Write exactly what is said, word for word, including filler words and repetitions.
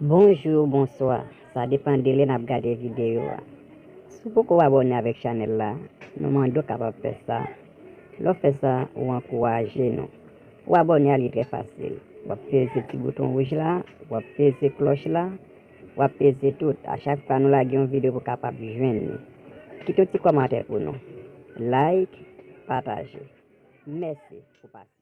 Bonjou, bonswa. Sa depann de lè n ap gade videyo a. Si w poko abòne avèk chanèl la, nou mande w kapab fè sa. Lè w fè sa, ou ankouraje nou. Pou abòne a, li trè fasil. W ap peze ti bouton wouj la, w ap peze klòch la, w ap peze tout. A chak fwa nou lage yon videyo, pou w kapab jwenn li. Kite yon ti kòmantè pou nou. Like, pataje. Mèsi pou pase.